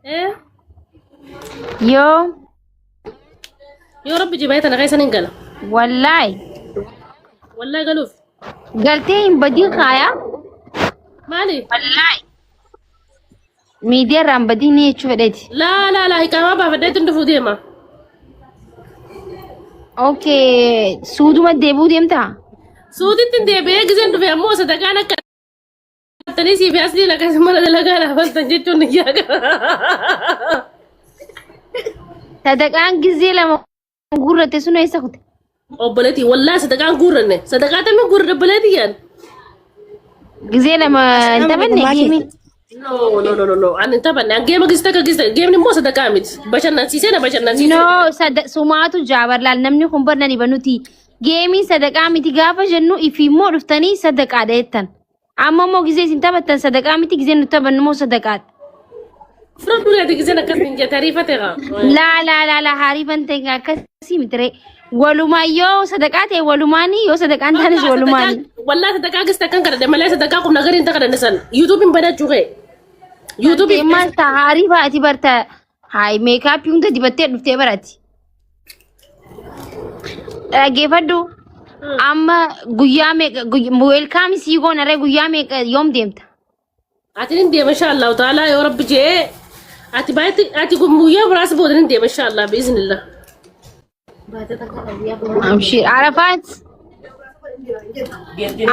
Eh, Yoo yoo rabbi jibee tana keessa nin gala. wallaahi Wallaahi galuuf. galtee hin badiin kaayaa. Maali? Wallaahi. Miidiyaa irraa hin badiin jechuu fedheeti. Laa laa laa hiqaamaa baafadheetu dhufuu deema. Okay, suuduma deebi'uu deemtaa? Suutitti hin deebi'ee gizeen dhufe ammoo sadaqaan akka Tanii siif asliin akkas mana dalagaa laafantan jechuun ni yaaga. Sadaqaan gizee lama guurratte sun eessa kute? Obboleetii wallaahi sadaqaan guurranne sadaqaa tamii guurre obboleetii yaan. Gizee lama hin taphanne geemii. No no no no no ani hin taphanne an geema gista akka gista geemni immoo sadaqaa miti bashannansiisee na bashannansiisee. No, sumaatu jaabar laal namni kun bar nani banuti. Geemiin sadaqaa miti gaafa jennu ifi immoo dhuftanii sadaqaadha jettan. Amma immoo gizee isin taphattan sadaqaa miti gizee nuti taphannu immoo sadaqaadha. Fudhadhu leeti gizeen akkas hin jette ariifate kaa. Laa laa laa laa haariifan ta'e akkasii miti ree. Walumaa yoo sadaqaa ta'e walumaanii yoo sadaqaan taanes walumaanii. Wallaa sadaqaa gista akkan kadhadhe malee sadaqaa qubna gariin takadhanne san yuutuubiin banachuu kee. Yuutuubiin Maal ta'a haariifa ati barta hayi meekaappii hunda dibattee dhuftee barati. Dhaggeeffadhu amma guyyaa meeqa weelkaami sii goona ree guyyaa meeqa yoom deemta? Ati nin deema insha Allahu ta'ala yoo rabbi je'ee ati baay'eetti ati guyyaa muraasa booda nin deema insha Allah biiznillah. Amshir Arafaat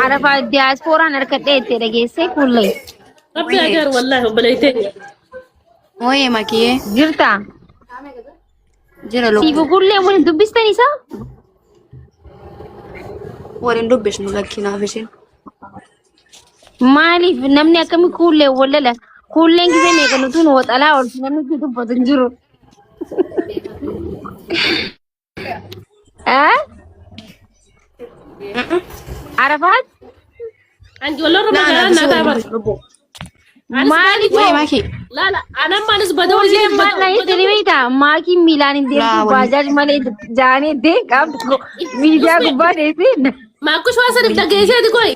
Arafaat diyaaspooraan harkadhee itti dhageessee kuullee Rabbi ajaar wallaahi obboleettee. Ooyee makiyee jirta. jira Siif lubbuu kuullee waliin dubbistan isaa? waliin dubbisnu lakkinaaf isin. Maaliif namni akkami kuullee wallala? Kuulleen gisee meeqa nutuun waxalaa oolchu namni itti dubbatu hin jiru. Eh? Arafaat? Anji wallo Naa magaalaa naaf naa isin taa waliin bar. dubbisnu lubbuu. Maaliif Ooyee hoo? makii Laala anamma anis badoo Kuulleen isiin maal na badoo. itti beektaa? Maakiin miilaan hin deemtu laa waliin. baajaaj malee jaanii dee qaamni tokko miidiyaa gubbaa deessee Maakkush waan sadiif dhageessee ati koyi.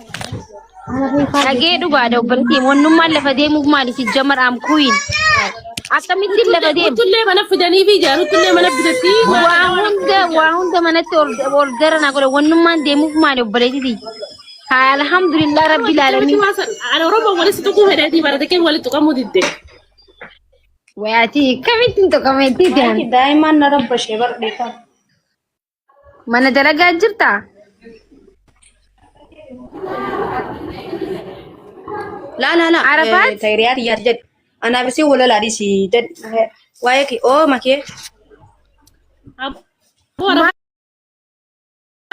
Dhagee dhugaadha obboleettii. Wannummaan lafa deemuuf maali si jamar am queen. Akkamittiin lafa deemu? Uttullee mana fidanii fi ijaaru uttullee mana bitatti. Waa hunda manatti ol gara naa godhe. Wannummaan deemuuf maali obboleettii? Haa alhamdulillah rabbil alamin. Ani Oromoo walitti tuquu fedheetii barate kee walitti tuqamuu didde. Wayaati kamittiin tuqameetti deemu? Daa'imman na rabbashee bar dhiifama. Mana dalagaa jirtaa? Laa laa laa. Arafaat? Tayiriyaa tiyyaati jedhi. Anaaf isin walalaa dhiisi jedhi. Waa'ee kee oo makee. Abboo Arafaan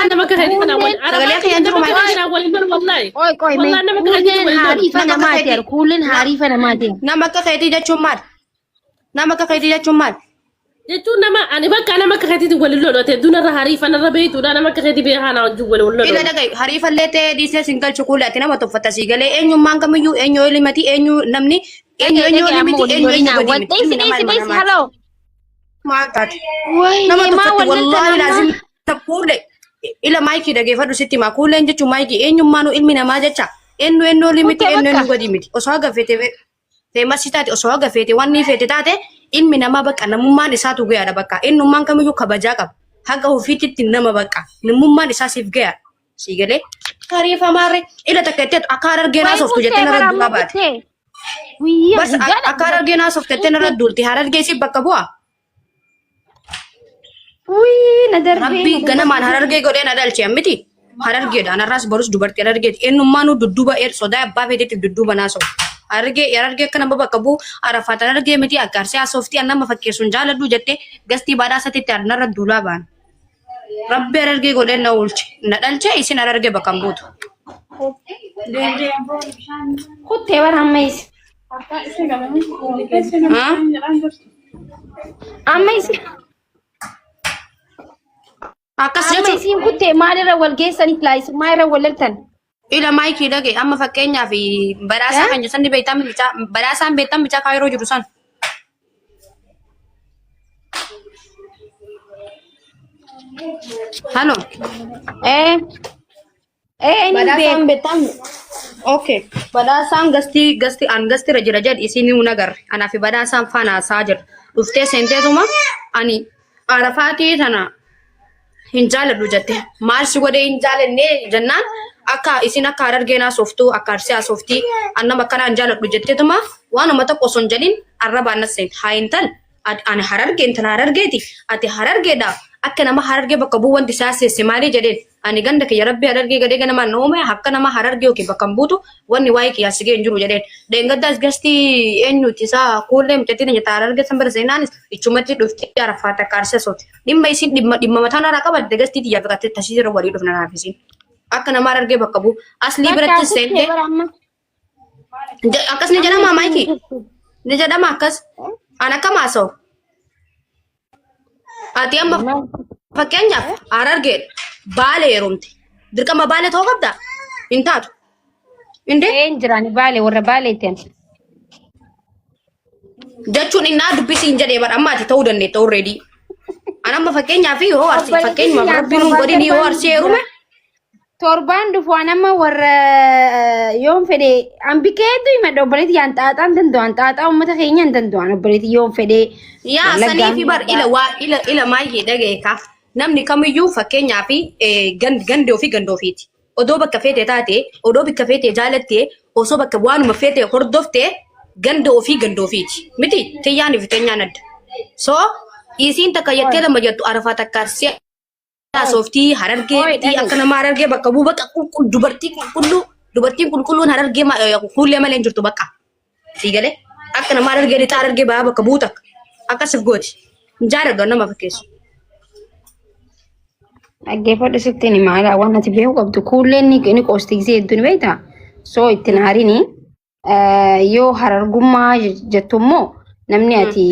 nama akka keetii kanaan wal Sagalee kee hin jiru nama akka maal? keetii kanaan waliin lolu wallaahi. Qoy qoy mee Wallaahi nama akka keetii kuuleen waliin lolu. hariifa Nama akka namaati keetii. kuuleen hariifa namaati. Nama akka keetii jechuun maal? Nama akka keetii jechuun maal? Jechuun nama ani bakka nama akka keetiitiin waliin lolu ati hedduun irra hariifa narra beektuudha nama akka keetii beekaa na wajjin waliin lolu. Ila dhaga'i hariifallee ta'ee dhiisee sin galchu kuule ati nama tuffatta sii galee eenyummaan kamiyyuu eenyu olii miti eenyu namni eenyu Dhagee eenyu dhagee olii amma miti waliin eenyu lolinaa. eenyu gadi miti Wal ilmi dheessi namaa dheessi ilma dheessi namaati. haloo. Maal taate? Wayne Nama maa tuffatti wal loltan wallaahi amma? laazim kuule ila maayikii dhageeffadhu sitti himaa kuuleen jechuun maayikii eenyummaanuu ilmi namaa jecha eenyu eenyu olii miti Kuttee eenyu eenyu bakka. gadi miti osoo haga feete feemasii taate osoo haga feete waan ni feete taate ilmi namaa bakka namummaan isaatu gayaadha bakka eenyummaan kamiyyuu kabajaa qaba haga ofiititti nama bakka namummaan isaa siif gayaadha sii galee hariifamaarre ila takka itti akka harargeen Wayi haasoftu jettee kuttee narra bara duulaa amma baate kuttee. Guyyaa bas guyyaa akka harargeen haasoftu jettee narra duulti harargee siif bakka bu'a. Wii na darbee Rabbi na ganamaan darbee. harargee godhee na dhalche miti. Harargeedha. Anarraas borus dubartii harargeeti. Eenyummaanuu dudduuba sodaa abbaa feeteetiif dudduuba naasa'u. Harargee harargee akka nama bakka bu'u arafaat harargee miti akka arsee haasoftii an nama fakkeessuun jaaladhu jettee gastii badhaasatitti narra duulaa ba'an. Rabbi harargee godhee na oolche. Na dhalche isin harargee bakka hin buutu. Kuttee bara amma isi. Haa? Amma isi. Akkas Amma jechuun isiin kuttee maalirra wal geessaniif laayis maalirra wal loltan? ila maayikii dhage amma fakkeenyaaf badhaasaa kan jedhan ni beektaa micaa badhaasaan beektaa micaa kaayiroo jiru san. Halo. Eh. Eh inni Badhaasaan beeku. beektaa Okay. Badhaasaan gastii gastii an gastira jira jedhi isin hin agarre. Anaa fi badhaasaan faana haasaa jira. Dhuftee seenteetuma ani arafaatii tana hin jaaladhu jette. Maal si godhee hin jaalanne jennaan akka isin akka harargeen haasoftu akka arsii haasofti an nama akkanaa hin jaaladhu jetteetuma waanuma tokko osoo hin jedhin arrabaan nas seente. Haa intal ani harargee intala harargeeti ati harargeedha akka nama harargee bakka bu'u wanti isaa seesse maali jedheen ani ganda kiyya rabbi harargee gadee ganamaan na uume akka nama harargee yookiin bakka hin buutu wanni waa'ee kiyyaa si ga'e hin jiru jedheen dheengaddaas gastii eenyuti isaa kuullee mucattii teenya ta harargee san bira seenaanis ichumatti dhuftee arafaat akka arsee sooti dhimma isin dhimma dhimma mataa narraa qabatte gastii tiyyaa fi qattee tasiisirra walii dhufna naaf isin akka nama harargee bakka bu'u aslii Bakka biratti kuttee seentee bara amma. Akkas ni Amma jedhama isin hin maayikii jirtu. ni jedhama akkas an akkam haasa'u ati amma Maal? fakkeenyaaf harargeedha baale heerumte dirqama baale ta'uu qabda hin taatu inde Een jirani baale warra baaleetiin. jechuun innaa dubbisi hin jedhee bara amma ati ta'uu dandeetta already an amma fakkeenyaaf yoo arsii Obboleettii fakkeenyumaaf kiyyaan rabbiin nun torbaan godhin yoo torbaan arsii jira. heerume Torbaan dhufu an amma warra yoon fedhe an bikeetu himadha obboleetti yaan xaaxaa hin danda'an xaaxaa uummata keenya hin danda'an obboleetti yoon fedhe Yaa wallaggaan saniifi bar ila waa ila ila maay'ee dhaga'e ka namni kamiyyuu fakkeenyaa fi gandi ofii ganda ofiiti. Odoo bakka feete taate odoo bakka feete jaalatte osoo bakka waanuma feete hordofte ganda ofii ganda ofiiti. Miti tiyyaan fi teenyaan adda. So isiin takka jettee lama jettu arafaa takka arsii haasoftii harargee Oi, miti dhaga'i. akka nama harargee bakka bu'u bakka qulqull dubartii qulqulluu dubartiin qulqulluun harargee fuullee malee hin jirtu bakka sii galee akka nama harargee lixaa harargee bahaa bakka bu'u takka akkasif gooti hin jaaladhu nama fakkeessu. Dhaggeeffadhu sitti ni maala waan ati beeku qabdu kuulleen ni qoosti gisee hedduu ni beektaa soo ittiin haarini Yoo harargummaa jettu immoo namni ati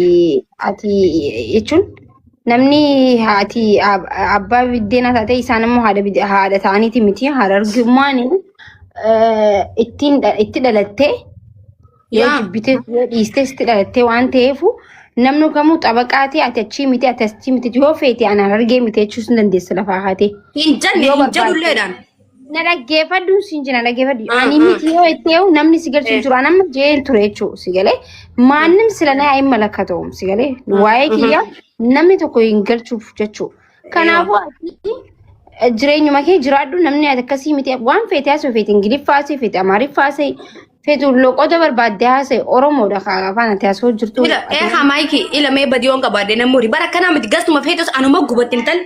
ati jechuun namni ati abbaa biddeenaa taate isaan immoo haadha haadha ta'aniiti miti harargummaan ittiin itti dhalattee yoo jibbite yoo dhiistes itti dhalattee waan ta'eef namni kamuu xabaqaa ta'e ati achii miti ati achii miti yoo feete ani harargee miti jechuus hin dandeessa lafaa kaatee. Hin jenne Yoo hin barbaadde. jedhulleedhaan. Na dhaggeeffadhu siin jira dhaggeeffadhu. Ani miti yoo itti yoo namni si galchu jiru ani amma jeen ture jechuudha si galee. Maannim sila na hin malakkatu si galee. Waa'ee kiyya namni tokko hin galchuuf jechuudha. Kanaafuu ati jireenyuma kee jiraadhu namni ati akkasii miti waan feete haasa'u feete Ingiliffaa haasa'u feete Amaariffaa haasa'u feetu loqoda barbaadde haasa'u Oromoodha afaan ati haasa'u jirtu. Ila ee hamaayiki ila mee badiyoon qabaadde namni bara akkanaa miti gastuma feetus anuma gubatti intal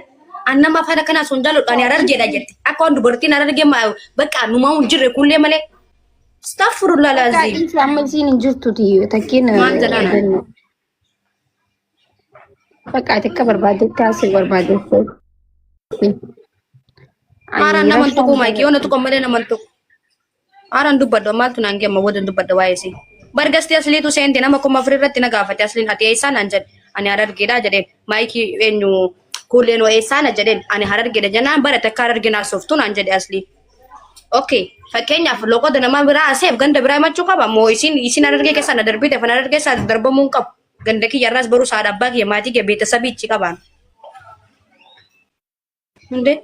an nama afaan akkanaa sun jaalladhu ani harargeedha jette akka waan dubartiin harargee bakka numaa hin jirre kullee malee astaghfirullah laazim Dhiisi amma isiin hin jirtuti takkiin Maal jedhaan? Bakka ati akka barbaaddetti haasa'u barbaaddetti. Haaraan nama hin tuqu maayiki yoo na tuqan malee nama hin tuqu. Haaraan dubbadhu maaltu naan geemma booda dubbadha waa'ee isii. Bargasti asliitu seente nama 4000 irratti na gaafate asliin ati eessaa naan jedhe ani harargeedha jedheen maayikii eenyu kuulleen hoo eessaa na jedheen ani harargeedha jennaan bara takka harargee naa sooftu naan jedhe aslii. Okay fakkeenyaaf loqoda nama biraa aseef ganda biraa himachuu qaba moo isin isin harargee keessaa na darbite afaan harargee keessaa darbamuu hin qabu. Ganda kiyya irraas baruu saadha abbaa kiyya maatii kiyya beetasabii ichi qabaan. Hundee.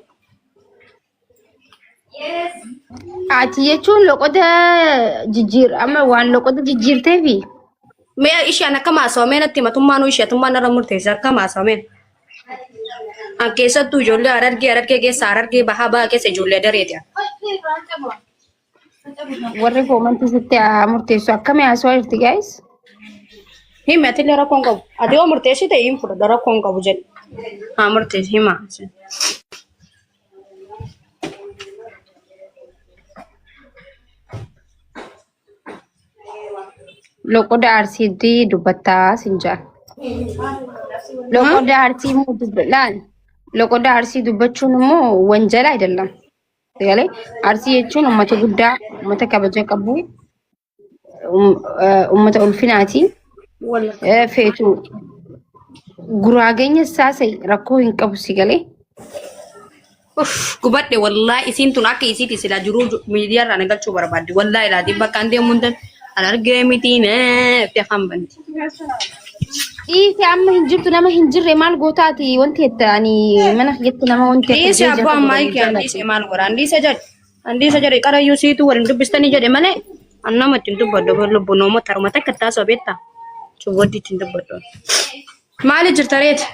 Ati jechuun loqoda jijjiir amma waan loqoda jijjiirteefi Mee isheen akkam haasawamee natti himatummaan ishee atummaan narra murteessa akkam haasawameen. An keessattuu ijoollee harargee harargee keessa harargee bahaa bahaa keessa ijoollee dareeti. Warri koomantii sitti haa murteessu akkamii haasawaa jirti guys? Himi atillee rakkoo hin qabu. Ati yoo murteessite hin fudhadha rakkoo hin qabu jedhe. Haa murteessi hima. Loqoda Arsiitti dubbattaa sin jedhan. Loqoda Arsii immoo dubbataan loqoda Arsii dubbachuun immoo wanjala አይደለም. Galee Arsii jechuun uummata guddaa, uummata kabaja qabu, uummata ulfinaati. Feetu guraageenya saasai rakkoo hin qabu si galee. Uff, gubadhe wallahi isiin tun akka isiiti silaa jiruu miidiyaa irraa na galchuu barbaaddi. Wallahi laatiin bakka an deemu hundan an argee miti neetti afaan banti. Dhiisi amma hin jirtu nama hin jirre maal gootaati wanti jette ani mana kiyyatti nama wanti akka Dhiisi jee abbaa jala ammaa godhan hiikii an jaalladhu. dhiise maal godha an dhiise jedhu. Andiisa jedhe qarayyuu siituu waliin dubbistanii jedhe malee an nama ittiin dubbadhu lubbu nooma taruma takka taasoo beektaa. Cubbootti ittiin dubbadhu. Maali jirta reeti?